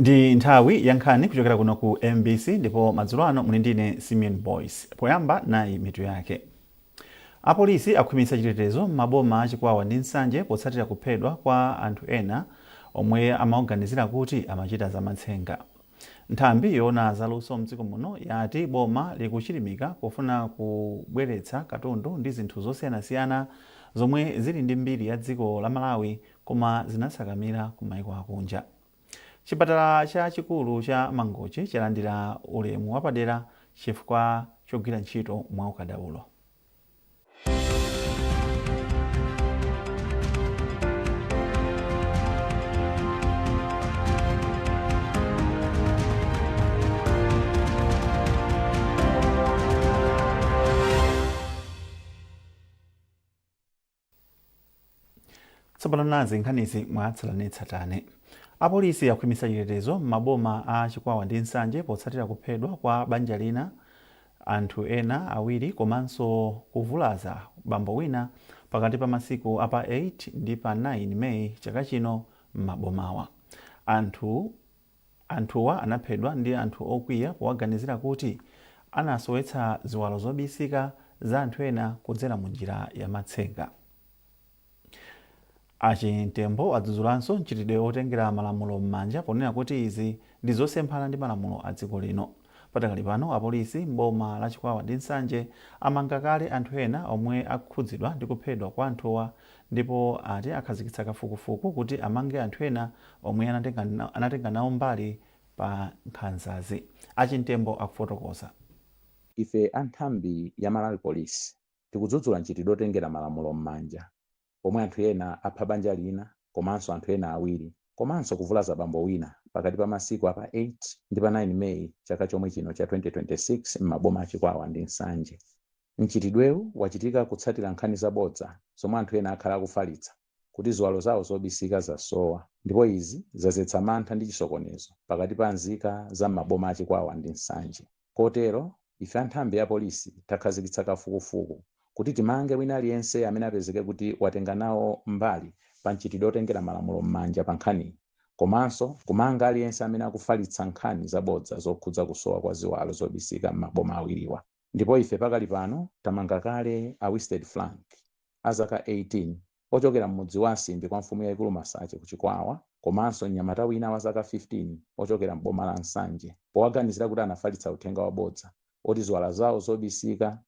Ndi nthawi ya nkhani kuchokera kuno ku MBC, ndipo madzulo ano muli ndine Simeon Boyce. Poyamba, nayi mitu yake. Apolisi akhwimitsa chitetezo m'maboma a Chikwawa ndi Nsanje potsatira kuphedwa kwa anthu ena omwe amawaganizira kuti amachita zamatsenga. Nthambi yoona zaluso mdziko muno yati boma likuchilimika pofuna kubweretsa katundu ndi zinthu zosiyanasiyana zomwe zili ndi mbiri ya dziko la Malawi koma zinasakamira ku maiko akunja. Chipatala chachikulu cha Mangochi chalandira ulemu wapadera chifukwa chogwira ntchito mwaukadaulo. Tsopano nazi nkhanizi mwatsatanetsatane. Apolisi akhwimitsa chitetezo m'maboma a Chikwawa ndi Nsanje potsatira kuphedwa kwa banja lina, anthu ena awiri komanso kuvulaza bambo wina pakati pa masiku a pa 8 ndi pa 9 Meyi chaka chino m'mabomawa. Anthuwa anaphedwa ndi anthu okwiya powaganizira kuti anasowetsa ziwalo zobisika za anthu ena kudzera mu njira ya matsenga. A Chimtembo adzudzulanso mchitidwe otengera malamulo m'manja ponena kuti izi ndi zosemphana ndi malamulo a dziko lino. Padakali pano apolisi m'boma la Chikwawa ndi Nsanje amanga kale anthu ena omwe akukhudzidwa ndi kuphedwa kwa anthuwa ndipo ati akhazikitsa kafukufuku kuti amange anthu ena omwe anatenga nawo mbali pa nkhanzazi. A Chimtembo akufotokoza. Ife a nthambi ya Malawi Police tikudzudzula mchitidwe otengera malamulo m'manja pomwe anthu ena apha banja lina komanso anthu ena awiri komanso kuvulaza bambo wina pakati pa masiku a pa 8 ndi pa 9 May chaka chomwe chino cha 2026 m'maboma a Chikwawa ndi Nsanje. Mchitidwewu wachitika kutsatira nkhani zabodza zomwe anthu ena akhala akufalitsa kuti ziwalo zawo zobisika zasowa ndipo izi zadzetsa mantha ndi chisokonezo pakati pa nzika za m'maboma a Chikwawa ndi Nsanje. Kotero, ife a nthambi ya polisi takhazikitsa kafukufuku kuti timange wina aliyense amene apezeke kuti watenga nawo mbali pa mchitidwe otengera malamulo m'manja pa nkhaniyi komanso kumanga aliyense amene akufalitsa nkhani zabodza zokhudza kusowa kwa ziwalo zobisika m'maboma awiriwa. Ndipo ife pakali pano tamanga kale a Wisted Frank a zaka 18 ochokera m'mudzi wa Asimbi kwa mfumu yaikulu Masache ku Chikwawa komanso mnyamata wina wa zaka 15 ochokera m'boma la Nsanje powaganizira kuti anafalitsa uthenga wabodza oti ziwalo zawo zobisika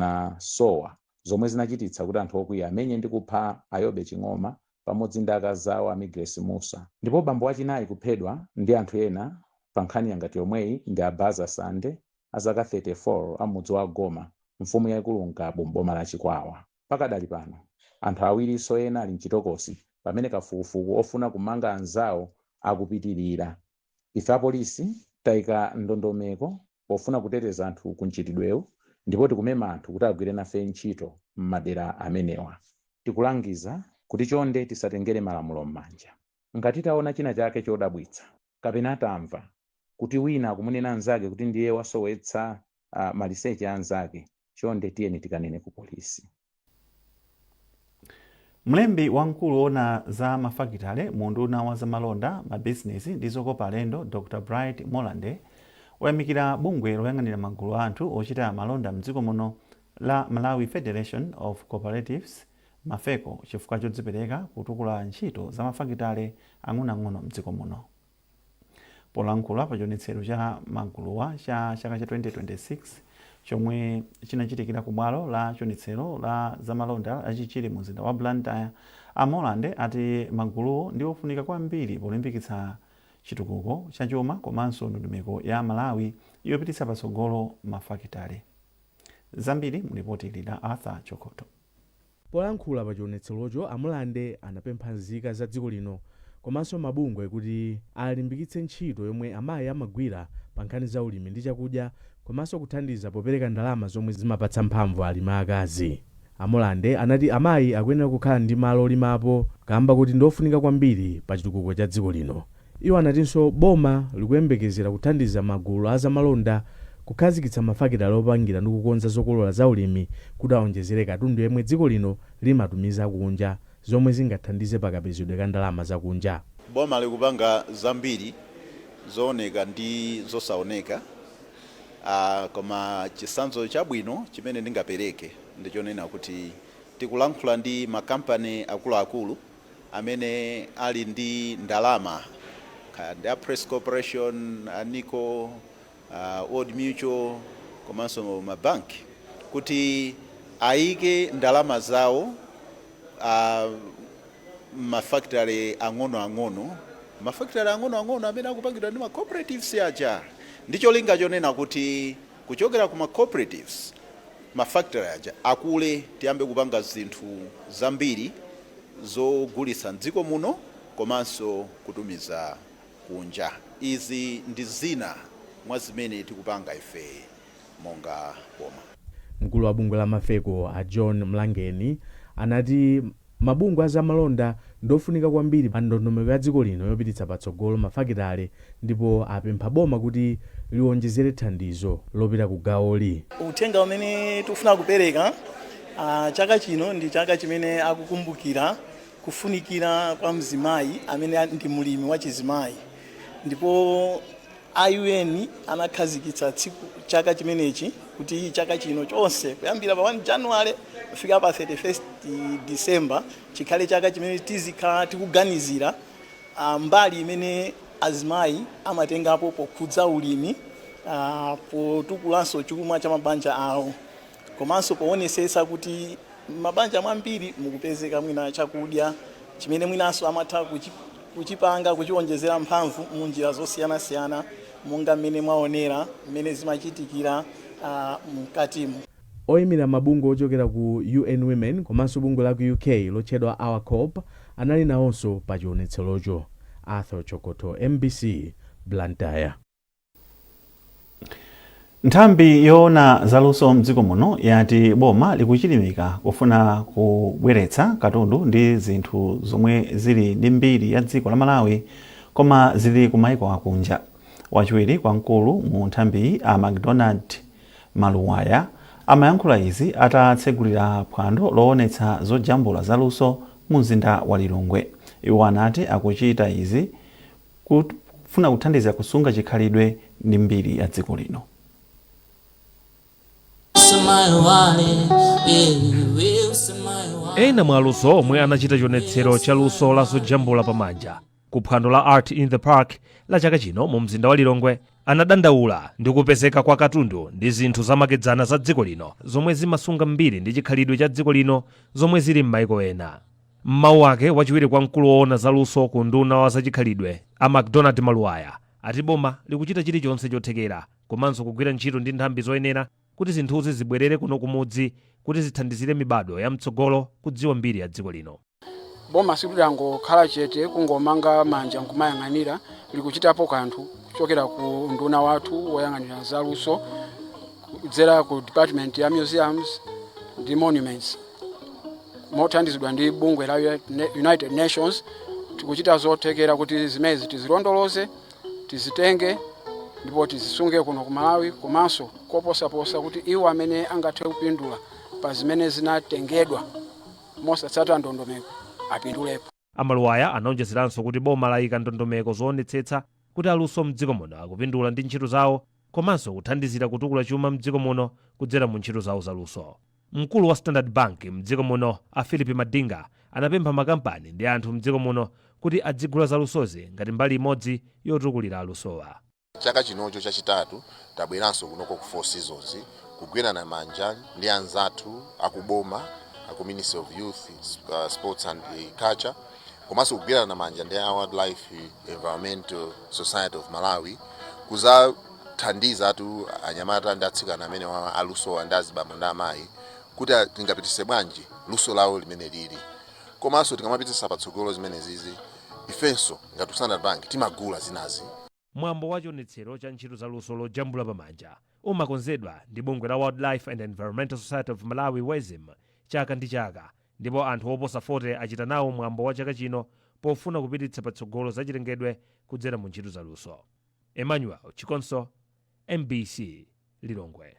zinasowa zomwe zinachititsa kuti anthu okwiya amenye ndi kupha a Yobe Ching'oma pamodzi ndi akazi awo a Migresi Musa. Ndipo bambo wachinayi kuphedwa ndi anthu ena pa nkhani yangati yomweyi ndi a Baza Sande a zaka 34 a m'mudzi wa Goma, mfumu yaikulu Ngabu m'boma la Chikwawa. Pakadali pano, anthu awirinso ena ali mchitokosi pamene kafukufuku ofuna kumanga anzawo akupitilira. Ife apolisi taika ndondomeko pofuna kuteteza anthu ku mchitidwewu ndipo tikumema anthu kuti agwire nafe ntchito m'madera amenewa. Tikulangiza kuti chonde tisatengere malamulo m'manja. Ngati taona china chake chodabwitsa kapena tamva kuti wina akumunena anzake kuti ndiye wasowetsa maliseche a anzake, chonde tiyeni tikanene ku polisi. Mlembi wamkulu woona za mafakitale mu unduna wa zamalonda, mabizinesi ndi zokopa alendo Dr Bright Molande wayamikira bungwe loyang'anira magulu a anthu ochita malonda mdziko muno la Malawi Federation of Cooperatives, Mafeco, chifukwa chodzipereka kutukula ntchito za mafakitale ang'onoang'ono mdziko muno. Polankhula pa chionetsero cha maguluwa cha chaka cha 2026 chomwe chinachitikira ku bwalo la chionetsero la zamalonda la Chichiri mu mzinda wa Blantyre, a Molande ati maguluwo ndi ofunika kwambiri polimbikitsa chitukuko cha chuma komanso ndondomeko ya Malawi yopititsa patsogolo mafakitale. Zambiri mu lipoti ili la Arthur Chokoto. Polankhula pa chionetserocho, a Mulande anapempha nzika za dziko lino komanso mabungwe kuti alimbikitse ntchito yomwe amayi amagwira pa nkhani za ulimi ndi chakudya komanso kuthandiza popereka ndalama zomwe zimapatsa mphamvu alimi aakazi. A Mulande anati amayi akuyenera kukhala ndi malo olimapo kamba kuti ndiofunika kwambiri pa chitukuko cha dziko lino. Iwo anatinso boma likuyembekezera kuthandiza magulu a zamalonda kukhazikitsa mafakitale opangira ndi kukonza zokolola za ulimi kuti aonjezere katundu yemwe dziko lino limatumiza kunja zomwe zingathandize pa kapezedwe ka ndalama zakunja. Boma likupanga zambiri Zooneka ndi zosaoneka. Koma chitsanzo chabwino chimene ndingapereke ndichonena kuti tikulankhula ndi makampani akuluakulu amene ali ndi ndalama, kaya ndi a Press Corporation, a Nico, Old Mutual komanso mabanki, kuti ayike ndalama zawo mafactory ang'onoang'ono, mafactory ang'onoang'ono amene akupangidwa ndi ma cooperatives aja, ndi cholinga chonena kuti kuchokera ku ma cooperatives mafactory aja akule, tiyambe kupanga zinthu zambiri zogulitsa mdziko muno komanso kutumiza kunja. Izi ndi zina mwa zimene tikupanga ife monga boma. Mkulu wa bungwe la Mafeko, a John Mlangeni, anati mabungwe azamalonda ndofunika kwambiri pa ndondomeko ya dziko lino yopititsa patsogolo mafakitale, ndipo apempha boma kuti liwonjezere thandizo lopita ku gawoli. Uthenga umene tikufuna kupereka, chaka chino ndi chaka chimene akukumbukira kufunikira kwa mzimayi amene ndi mulimi wa chizimayi, ndipo UN anakhazikitsa tsiku chaka chimenechi kuti chaka chino chonse kuyambira pa 1 January kufika pa 31 December chikhale chaka chimene tizikhala tikuganizira mbali imene azimayi amatengapo pokhudza ulimi, potukulanso chuma cha mabanja awo, komanso poonetsetsa kuti mabanja mwambiri mukupezeka mwina chakudya chimene mwinanso amatha kuchipanga, kuchiwonjezera mphamvu mu njira zosiyanasiyana, monga mmene mwaonera mmene zimachitikira mkatimo. Oyimira mabungwe ochokera ku UN Women komanso bungwe la ku UK lotchedwa Our Corp anali nawonso pa chionetserocho. Arthur Chokoto, MBC, Blantyre. Nthambi yoona zaluso mdziko muno yati boma likuchilimika kufuna kubweretsa katundu ndi zinthu zomwe zili ndi mbiri ya dziko la Malawi koma zili ku maiko akunja. Wachiwiri kwa mkulu mu nthambiyi, a McDonald Maluwaya, amayankhula izi atatsegulira phwando loonetsa zojambula zaluso mu mzinda wa Lilongwe. Iwo anati akuchita izi kufuna kuthandiza kusunga chikhalidwe ndi mbiri ya dziko lino. Ena mwa aluso omwe anachita chionetsero cha luso la zojambula pamanja ku phwando la Art in the Park la chaka chino mu mzinda wa Lilongwe anadandaula ndi kupezeka kwa katundu ndi zinthu zamakedzana za dziko lino zomwe zimasunga mbiri ndi chikhalidwe cha dziko lino zomwe zili m'maiko ena. M'mawu ake, wachiwiri kwa mkulu woona zaluso ku unduna wa zachikhalidwe, a McDonald Maluwaya, ati boma likuchita chilichonse chothekera komanso kugwira ntchito ndi nthambi zoyenera kuti zinthuzi zibwerere kuno kumudzi kuti zithandizire mibadwo ya mtsogolo kudziwa mbiri ya dziko lino. Boma silidangokhala chete kungomanga manja nkumayang'anira, likuchitapo kanthu kuchokera ku unduna wathu woyang'anira zaluso kudzera ku department ya museums ndi monuments, mothandizidwa ndi bungwe la United Nations. Tikuchita zothekera kuti zimenezi tizilondoloze, tizitenge ndipo tizisunge kuno ku Malawi, komanso koposaposa kuti iwo amene angathe kupindula pa zimene zinatengedwa mosatsata ndondomeko apindulepo. Amaluwaya anaonjezeranso kuti boma layika ndondomeko zoonetsetsa kuti aluso mdziko muno akupindula ndi ntchito zawo komanso kuthandizira kutukula chuma mdziko muno kudzera mu ntchito zawo zaluso. Mkulu wa Standard Bank mdziko muno, a Philip Madinga, anapempha makampani ndi anthu mdziko muno kuti adzigula zalusozi ngati mbali imodzi yotukulira alusowa. Chaka chinocho chachitatu tabweranso kunoko ku Four Seasons kugwirana manja ndi anzathu akuboma, aku Ministry of Youth, Sports and Culture, komanso kugwirana manja ndi a Wildlife Environmental Society of Malawi kuzathandizatu anyamata ndi atsikana amene alusowa ndi azibambo ndi amayi kuti tingapitise bwanji luso lawo limene lili, komanso tikamapitisa patsogolo zimene zizi, ifenso ngati Standard Bank timagula zinazi. Mwambo wa chionetsero cha ntchito za luso lojambula pamanja umakonzedwa ndi bungwe la Wildlife and Environmental Society of Malawi, WESM, chaka ndi chaka, ndipo anthu oposa 40 achita nawo mwambo wa chaka chino pofuna kupititsa patsogolo zachilengedwe kudzera mu ntchito za luso. Emmanuel Chikonso, MBC, Lilongwe.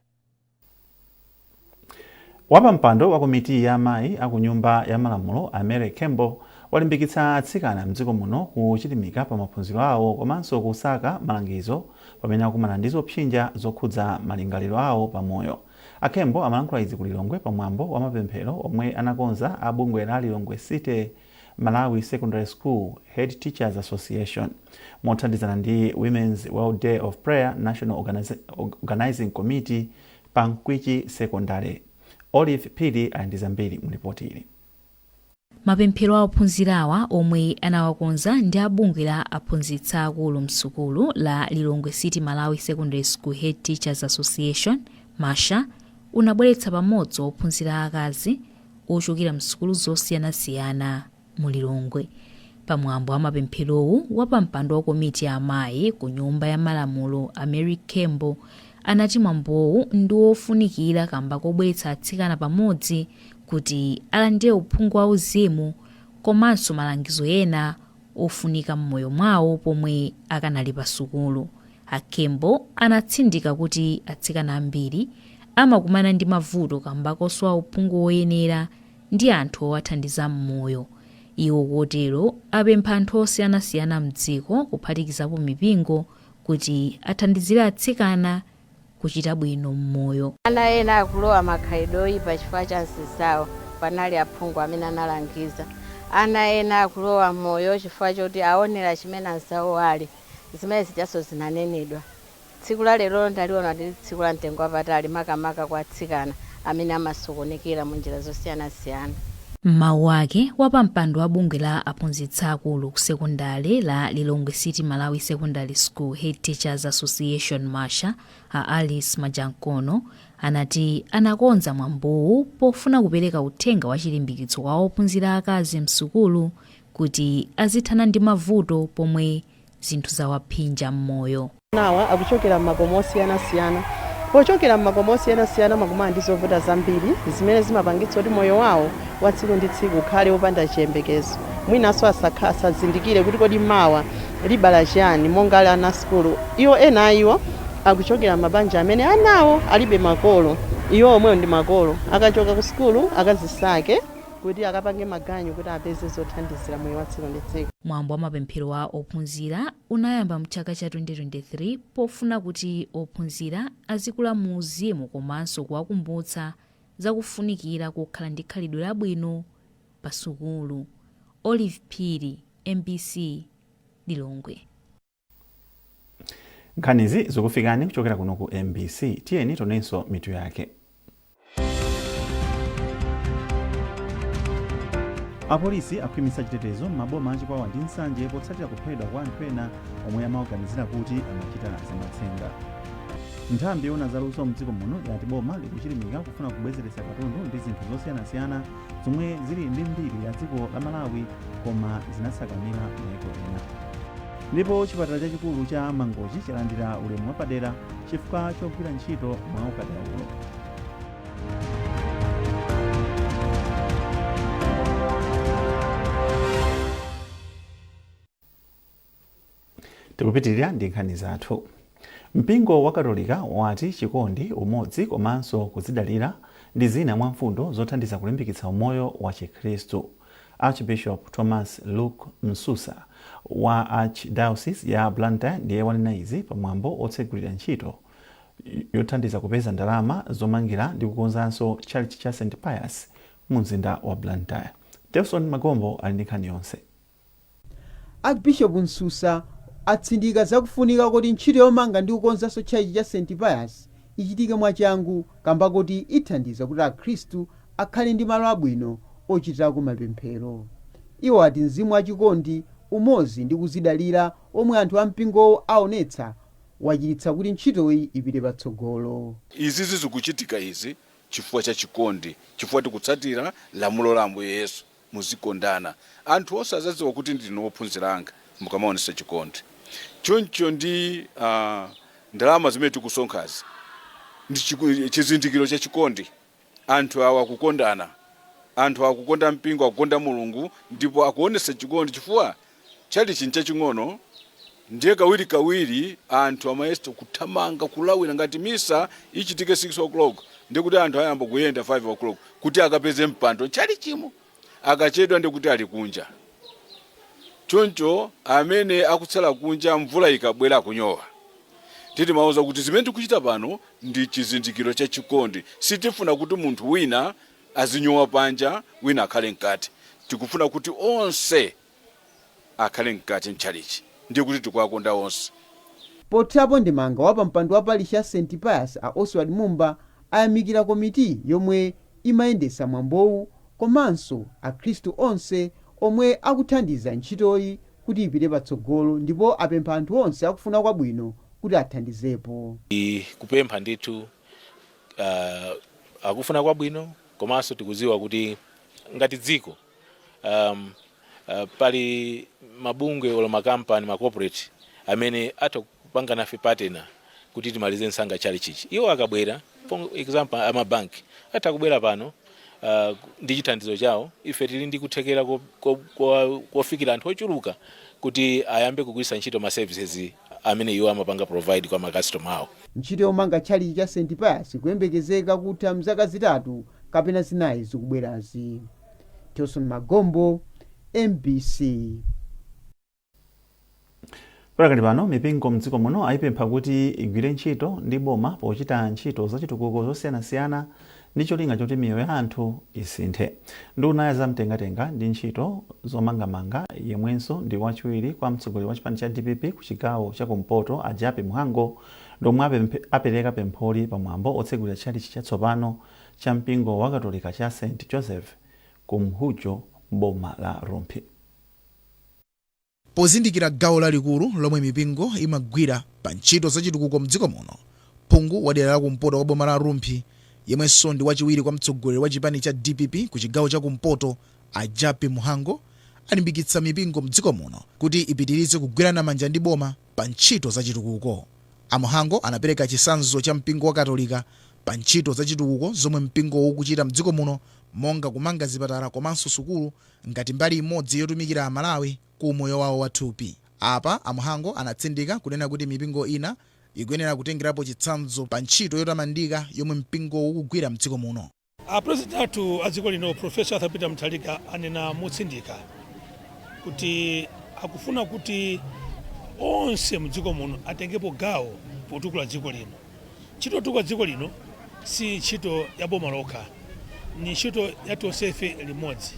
Wapampando wa komiti ya amayi aku Nyumba ya Malamulo, a Mary Kembo, Walimbikitsa atsikana mdziko muno kuchilimika pa maphunziro awo komanso kusaka malangizo pamene akumana ndi zopsinja zokhudza malingaliro awo pamoyo. A Khembo amalankhula izi ku Lilongwe pamwambo wa mapemphero omwe anakonza a bungwe la Lilongwe City Malawi Secondary School Head Teachers Association mothandizana ndi Women's World Day of Prayer National Organizing Committee pa Mkwichi Secondary. Olive Phiri ali ndi zambiri mu ripoti ili. Mapemphero a ophunzirawa, omwe anawakonza ndi a bungwe la aphunzitsi akulu msukulu la Lilongwe City Malawi Secondary School Head Teachers Association, MASHA, unabweretsa pamodzi ophunzira akazi ochokera msukulu zosiyanasiyana mu Lilongwe. Pamwambo wa mapempherowu, wapampando wa komiti ya amayi ku Nyumba ya Malamulo, a Mary Khembo, anati mwambowu ndi wofunikira kamba kobweretsa atsikana pamodzi kuti alandire uphungu wa uzimu komanso malangizo ena ofunika m'moyo mwawo pomwe akanali pa sukulu. A Khembo anatsindika kuti atsikana ambiri amakumana ndi mavuto kamba kosowa uphungu woyenera ndi anthu owathandiza m'moyo. Iwo kotero apempha anthu osiyanasiyana mdziko, kuphatikizapo mipingo, kuti athandizire atsikana kuchita bwino m'moyo. Ana ena akulowa makhalidwe oyipa chifukwa cha anzawo. Panali aphungu amene analangiza. Ana ena akulowa moyo chifukwa choti aonera chimene anzawo ali. Zimene zijaso zinanenedwa. Tsiku la lero ndaliona ndi tsiku la mtengo wapatali, makamaka kwa atsikana amene amasokonekera mu njira zosiyanasiyana. M'mawu ake, wapampando wa bungwe la aphunzitsi akulu ku sekondale la Lilongwe City Malawi Secondary School Head Teachers Association, MASHA, a Alice Majankono, anati anakonza mwambowu pofuna kupereka uthenga wa chilimbikitso kwa ophunzira akazi msukulu kuti azithana ndi mavuto pomwe zinthu zawaphinja m'moyo. Nawa akuchokera m'makomo osiyanasiyana. Pochokera m'makomo osiyanasiyana, amakumana ndi zovuta zambiri zimene zimapangitsa kuti moyo wawo wa tsiku ndi tsiku ukhale wopanda chiyembekezo, mwinanso asazindikire kuti kodi mawa libala chiyani. Monga ali ana sukulu, iwo ena a iwo akuchokera m'mabanja amene anawo alibe makolo, iwo omwewo ndi makolo. Akachoka ku sukulu akazisake kuti akapange maganyu kuti apeze zothandizira moyo wa tsiku ndi tsiku. Mwambo wa mapemphero a ophunzira unayamba mchaka cha 2023 pofuna kuti ophunzira azikula mu uzimu komanso kuwakumbutsa zakufunikira kukhala ndi khalidwe labwino pa sukulu. Olive Phiri, MBC, Lilongwe. Nkhanizi zikufikani kuchokera kuno ku MBC. Tiyeni tionenso mitu yake. Apolisi akhwimitsa chitetezo m'maboma a Chikwawa ndi Nsanje potsatira kuphedwa kwa anthu ena omwe amawaganizira kuti amachita zamatsenga. Nthambi yoona zaluso mdziko muno yati boma likuchilimika kufuna kubwezeretsa katundu ndi zinthu zosiyanasiyana zomwe zili ndi mbiri ya dziko la Malawi koma zinatsakamira maiko ena. Ndipo chipatala chachikulu cha Mangochi chalandira ulemu wapadera chifukwa chogwira ntchito mwaukadaulo. Tikupitirira ndi nkhani zathu. Mpingo wa Katolika wati chikondi, umodzi komanso kudzidalira ndi zina mwa mfundo zothandiza kulimbikitsa umoyo wa Chikhristu. Archbishop Thomas Luke Msusa wa Archdiocese ya Blantyre ndiye wanena izi pamwambo otsegulira ntchito yothandiza kupeza ndalama zomangira ndi kukonzanso tchalitchi cha St Pius mu mzinda wa Blantyre. Delson Magombo ali ndi nkhani yonse. Archbishop Msusa atsindika zakufunika kuti ntchito yomanga ndi kukonzanso tchalitchi cha St Pius ichitike mwachangu, kamba kuti ithandiza kuti Akhristu akhale ndi malo abwino ochitirako mapemphero. Iwo ati mzimu wachikondi, umodzi ndi kuzidalira omwe anthu ampingowo aonetsa wachititsa kuti ntchitoyi ipite patsogolo. Izi zikuchitika izi chifukwa cha chikondi, chifukwa tikutsatira lamulo la Ambuye Yesu: muzikondana. Anthu onse azadziwa kuti ndinu ophunzira anga mukamaonesa chikondi. Choncho ndi ndalama zimene tikusonkhazi ndi chizindikiro cha chikondi. Anthu awa akukondana, anthu akukonda mpingo, akukonda Mulungu ndipo akuonesa chikondi, chifukwa tchalitchi nchaching'ono, ndiye kawirikawiri anthu amayesa kuthamanga kulawira. Ngati misa ichitike 6 o'clock, ndiye kuti anthu ayamba kuyenda 5 o'clock kuti akapeze mpando tchalitchimo. Akachedwa ndiye kuti ali kunja. Choncho amene akutsala kunja mvula ikabwera akunyowa. Timawauza kuti zimene tikuchita pano ndi chizindikiro cha chikondi. Sitifuna kuti munthu wina azinyowa panja wina akhale mkati. Tikufuna kuti onse akhale mkati mtchalitchi, ndiye kuti tikuwakonda onse. Pothirapo ndemanga, wapampando wa parishi ya St Pius a Oswald Mumba ayamikira komiti yomwe imayendetsa mwambowu komanso akhristu onse omwe akuthandiza ntchitoyi kuti ipite patsogolo ndipo apempha anthu onse akufuna kwabwino kuti athandizepo. Kupempha ndithu akufuna kwabwino komanso tikudziwa kuti ngati dziko pali mabungwe olo makampani, ma corporate amene atha kupanga nafe partner kuti timalize msanga tchalitchichi. Iwo akabwera, for example amabanki atha kubwera pano ndi chithandizo chawo, ife tili ndi kuthekera kofikira anthu ochuluka kuti ayambe kugwiritsa ntchito ma services amene iwo amapanga provide kwa makastoma awo. Ntchito yomanga tchalitchi cha St Pius ikuyembekezeka kutha mzaka 3 kapena 4 zikubwerazi. Tilson Magombo, MBC. Pakali pano mipingo mdziko muno ayipempha kuti igwire ntchito ndi boma pochita ntchito zachitukuko zosiyanasiyana ndi cholinga choti miyoyo ya anthu isinthe. Nduna ya zamtengatenga ndi ntchito zomangamanga yemwenso ndi wachiwiri kwa mtsogoleri wa chipani cha dpp ku chigawo cha kumpoto a Jappie Mhango ndomwe apereka pempholi pamwambo otsegulira tchalitchi chatsopano cha mpingo wa katolika cha St Joseph ku Mhujo m'boma la Rumphi. Pozindikira gawo lalikulu lomwe mipingo imagwira pa ntchito zachitukuko mdziko muno, phungu wa dera la kumpoto kwa boma la Rumphi yemwenso ndi wachiwiri kwa mtsogoleri wa chipani cha dpp ku chigawo cha kumpoto a Jappie Mhango alimbikitsa mipingo mdziko muno kuti ipitirize kugwirana manja ndi boma pa ntchito zachitukuko. A Mhango anapereka chitsanzo cha mpingo wa Katolika pa ntchito zachitukuko zomwe mpingowu ukuchita mdziko muno monga kumanga zipatala komanso sukulu ngati mbali imodzi yotumikira Amalawi ku umoyo wawo wathupi. Apa a Mhango anatsindika kunena kuti mipingo ina ikuyenera kutengerapo chitsanzo pa ntchito yotamandika yomwe mpingowu ukugwira mdziko muno. A President athu a dziko lino Professor Arthur Peter Mutharika anena motsindika kuti akufuna kuti onse mdziko muno atengepo gawo potukula dziko lino. Ntchito yotukula dziko lino si ntchito ya boma lokha, ni ntchito ya tonsefe limodzi.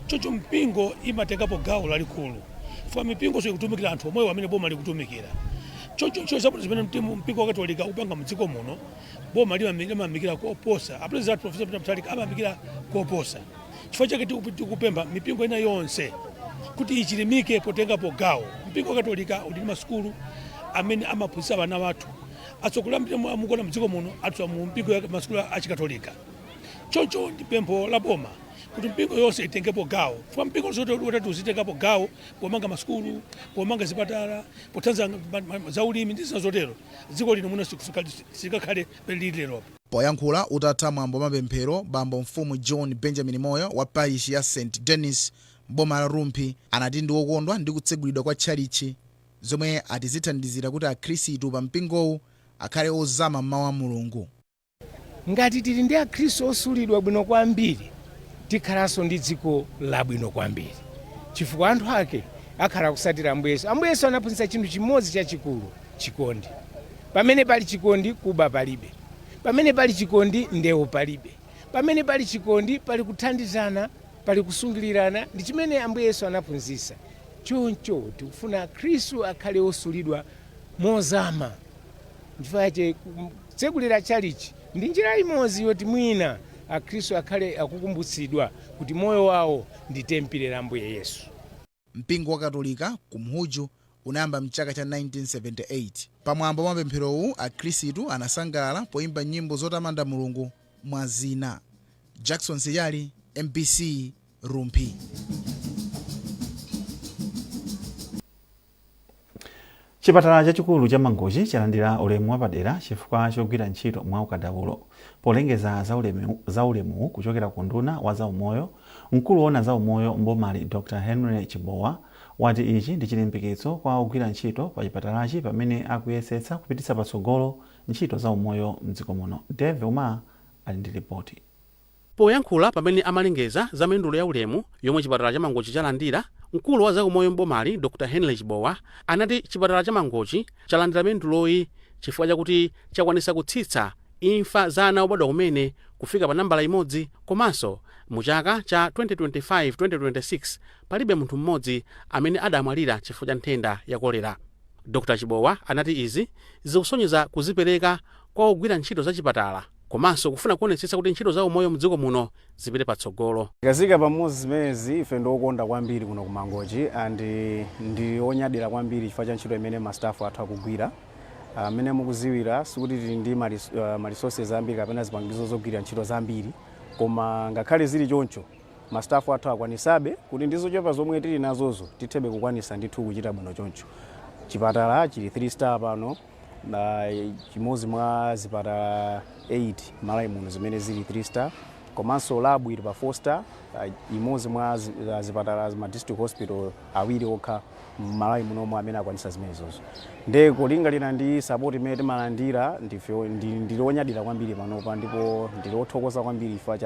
Choncho mpingo imatengapo gawo lalikulu chifukwa mipingonso ikutumikira anthu omwewo amene boma likutumikira. Choncho ntchito zabwino zimene mpingo wa Katolika ukupanga mdziko muno boma limayamikira koposa. A President athu Professor Peter Mutharika amayamikira koposa. Chifukwa chake tikupempha mipingo ina yonse kuti ichilimike potengapo gawo. Mpingo wa Katolika uli ndi masukulu amene amaphunzitsa ana wathu. Atsogoleri ambiri mukuona mdziko muno athu mu mpingo ya masukulu achikatolika. Choncho ndi pempho la boma kuti mpingo yonse itengepo gawo. Chifukwa mpingo wonse utati uzitengapo gawo pomanga masukulu, pomanga zipatala, pothandiza zaulimi ndi zina zotero, dziko lino muno silingakhale pamene lili lero. Poyankhula utatha mwambo wa mapemphero, bambo mfumu John Benjamin Moyo wa parish ya St Denis m'boma la Rumphi anati ndi wokondwa ndi kutsegulidwa kwa tchalitchi zomwe ati zithandizira kuti akhristu pa mpingowu akhale ozama m'mawu a Mulungu. Ngati tili ndi akhristu osulidwa bwino kwambiri, tikhalanso ndi dziko labwino kwambiri chifukwa anthu ake akhala akusatira Ambuye Yesu. Ambuye Yesu anaphunzitsa chinthu chimodzi chachikulu, chikondi. Pamene pali chikondi, kuba palibe. Pamene pali chikondi, ndewu palibe. Pamene pali chikondi, pali kuthandizana, pali kusungilirana. Ndi chimene Ambuye Yesu anaphunzitsa. Choncho tikufuna akhristu akhale osulidwa mozama. Nchifukwa chache kutsegulira tchalitchi ndi njira imodzi yoti mwina akhristu akhale akukumbutsidwa kuti moyo wawo ndi tempile la Ambuye Yesu. Mpingo wa Katolika ku Mhuju unayamba mchaka cha 1978. Pa mwambo wa mapempherowu, akhristu anasangalala poimba nyimbo zotamanda Mulungu mwa zina. Jackson Siyali, MBC, Rumphi. Chipatala chachikulu cha Mangochi chalandira ulemu wapadera chifukwa chogwira ntchito mwaukadaulo. Polengeza za ulemuwu kuchokera ku unduna wa zaumoyo, mkulu woona za umoyo m'bomali Dr Henry Chibowa wati ichi ndi chilimbikitso kwa ogwira ntchito pa chipatalachi pamene akuyesetsa kupititsa patsogolo ntchito za umoyo mdziko muno. Dave Umar ali ndi lipoti. Poyankhula pamene amalengeza za mendulo ya ulemu yomwe chipatala cha Mangochi chalandira, mkulu wa zaumoyo m'bomali Dr Henry Chibowa anati chipatala cha Mangochi chalandira menduloyi chifukwa chakuti chakwanisa kutsitsa imfa za ana obadwa kumene kufika pa nambala imodzi, komanso mu chaka cha 2025-2026 palibe munthu mmodzi amene adamwalira chifukwa cha nthenda ya kolera. Dr Chibowa anati izi zikusonyeza kuzipereka kwa ogwira ntchito za chipatala komanso kufuna kuonetsetsa kuti ntchito za umoyo mdziko muno zipite patsogolo. Tikazika pamodzi zimenezi, ife ndiokonda kwambiri kuno ku Mangochi and ndi onyadira kwambiri chifukwa cha ntchito imene ma staff athu akugwira. Amene mukuziwira, sikuti tili ndi ma resources ambiri kapena zipangizo zogwira ntchito zambiri, koma ngakhale zili choncho, ma staff athu akwanisabe kuti ndi zochepa zomwe tili nazozo tithebe kukwanisa ndithu kuchita bwino choncho. Chipatala chili 3 star pano, na chimodzi mwa zipatala 8 Malawi muno zimene zili 3 star, komanso lab ili pa 4 star, imodzi mwa zipatala ma district hospital awiri okha Malawi munomo amene akwanisa zimenezozo. Nde kulingalira ndi support imene timalandira, ndife ndili onyadira kwambiri panopa ndipo ndili othokoza kwambiri chifukwa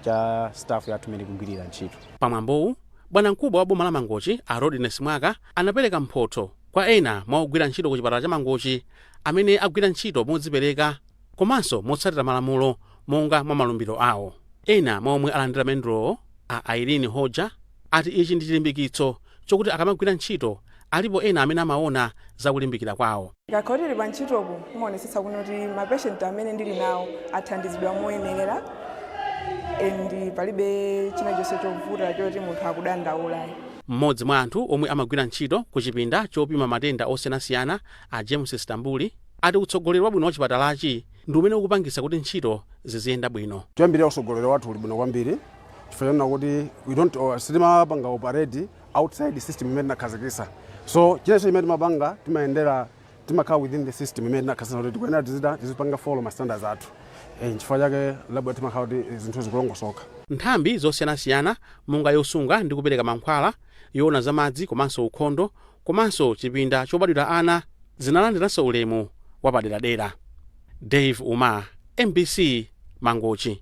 cha staff yathu imene ikugwirira ntchito. Pamwambowu, bwanamkubwa wa boma la Mangochi a Rodney Simwaka anapereka mphotho kwa ena mwa ogwira ntchito ku chipatala cha Mangochi amene agwira ntchito modzipereka komanso motsatira malamulo monga mwa malumbiro awo. Ena mwa omwe alandira mendulowo, a Irene Hoja, ati ichi ndi chilimbikitso chokuti akamagwira ntchito alipo ena amene amaona za kulimbikira kwawo. Tikakhala tili pa ntchitopo, timaonetsetsa kuti ma patient amene ndili nawo athandizidwa moyenerera and palibe china chonse chovuta choti munthu akudandaula. Mmodzi mwa anthu omwe amagwira ntchito ku chipinda chopima matenda osiyanasiyana, a James Stambuli, ati utsogoleri wabwino wa chipatalachi ndi umene ukupangitsa kuti ntchito ziziyenda bwino. Choyambirira, utsogoleri wathu uli bwino kwambiri chifukwa chonena kuti we don't sitimapanga operate outside system imene tinakhazikitsa. So chinenso chimene timapanga, timayendera, timakhala within the system imene tinakhazikitsa kuti tikuyenera tizipanga follow ma standards athu. Nchifukwa chake lab yathu timakhala kuti zinthu zikulongosoka. Nthambi zosiyanasiyana monga yosunga ndi kupereka mankhwala, yoona za madzi komanso ukhondo, komanso chipinda chobadwira ana zinalandiranso ulemu wapaderadera. Dave Uma, MBC, Mangochi.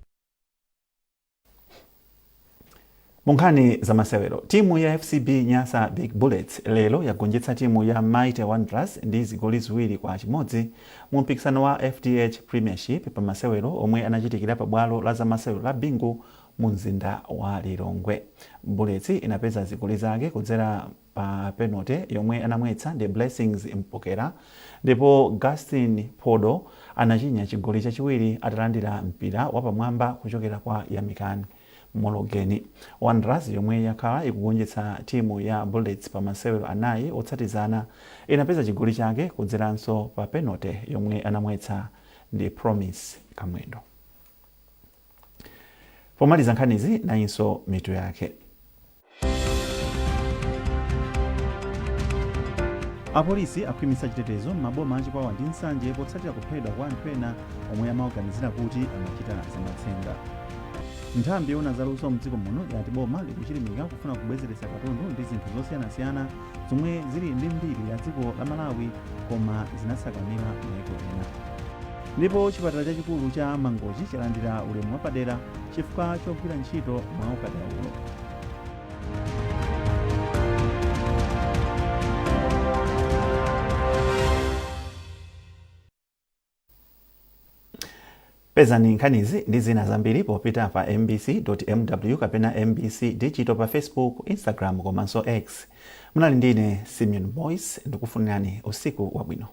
Mu nkhani za masewero, timu ya FCB Nyasa Big Bullets lero yagonjetsa timu ya Mighty Wanderers ndi zigoli 2-1 mu mpikisano wa FDH Premiership pa masewero omwe anachitikira pa bwalo la zamasewero la Bingu mu mzinda wa Lilongwe. Bullets inapeza zigoli zake kudzera pa penote yomwe anamwetsa ndi Blessings Mpokera, ndipo Gaston Phodo anachinya chigoli chachiwiri atalandira mpira wapamwamba kuchokera kwa Yamikani Mologeni. Wanderers, yomwe yakhala ikugonjetsa timu ya Bullets pa masewero anayi otsatizana, inapeza chigoli chake kudzeranso pa penote yomwe anamwetsa ndi Promise Kamwendo. Pomaliza nkhanizi, nayinso mitu yake. Apolisi akhwimitsa chitetezo m'maboma a Chikwawa ndi Nsanje potsatira kuphedwa kwa anthu ena omwe amawaganizira kuti amachita zamatsenga. Nthambi yoona zaluso mdziko muno yati boma likuchilimika kufuna kubwezeretsa katundu ndi zinthu zosiyanasiyana zomwe zili ndi mbiri ya dziko la Malawi koma zinatsakamira maiko ena. Ndipo chipatala chachikulu cha Mangochi chalandira ulemu wapadera chifukwa chogwira ntchito mwaukadaulo. Pezani nkhanizi ndi zina zambiri popita pa mbc.mw kapena MBC Digital pa Facebook, Instagram komanso X. Munali ndine Simeon Boyce, ndikufunirani usiku wabwino.